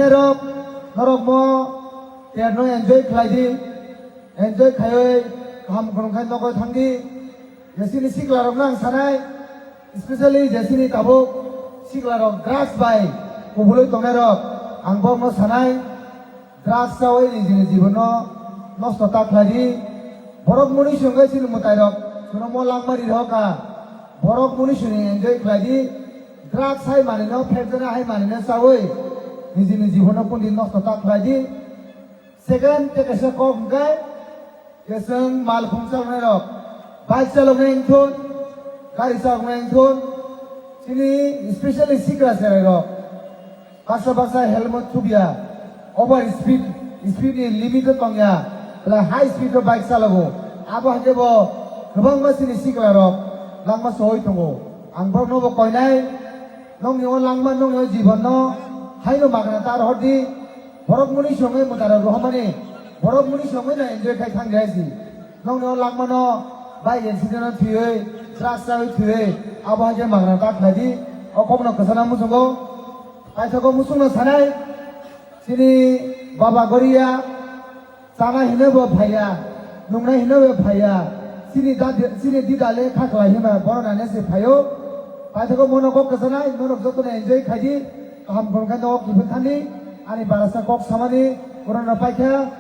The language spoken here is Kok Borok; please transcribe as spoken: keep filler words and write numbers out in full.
Rok, norok mo terno enjoy khlai di, enjoy khaiwi kaham khulum khai nogo thang di. Jesini sikla rok no ang sanai, especially jesini tabuk sikla rok drugs bai kubulwi tongnai rok, ang borokno sanai, drugs chawi nijini jibono nosto ta khlai di. Borok muni songwi chini mwtai rok, chwngno mo langmani rw kha. Borok muni songwi enjoy khlai di. Drugs hai manwino, phekjana hai manwino chawi nijini jibono kundi nosto ta khlai di. Second, tei kaisa kok hwnkhe, je chwng mal khum chaloknai rok, bike chaloknai wngthun, gari chaloknai wngthun, chini specially sikla cherai rok, baksa baksa helmet thubya, over speed, speed ni limit o tongya, belai high speed o bike chalogo, abo hakhe bo kwbangma chini sikla rok langma sowi tongo. Ang borokno bo koinai, nokni o langma, nokni o jibon no haino magna ta rohor di. Borok muni songwi mwtai rok rohormani, borok muni songwi no enjoy khai thang di hai si. Nokni o langmano bike accident o thwiwi, truck chawi thwiwi, abo hai khe magna ta khlai di. O kokno kwchana muchungo, paithago muchungno sanai, chini baba goria, chana hino bo phaiya, nungna hino bo phaiya, chini da, chini dida le kha khlai hima bono nane se phaio. Paithago mono kok kwchanai, norok jotono enjoy khai di, kaham khulum khe nogo kiphil thang di, ani barasa kok samani, bono no paikha.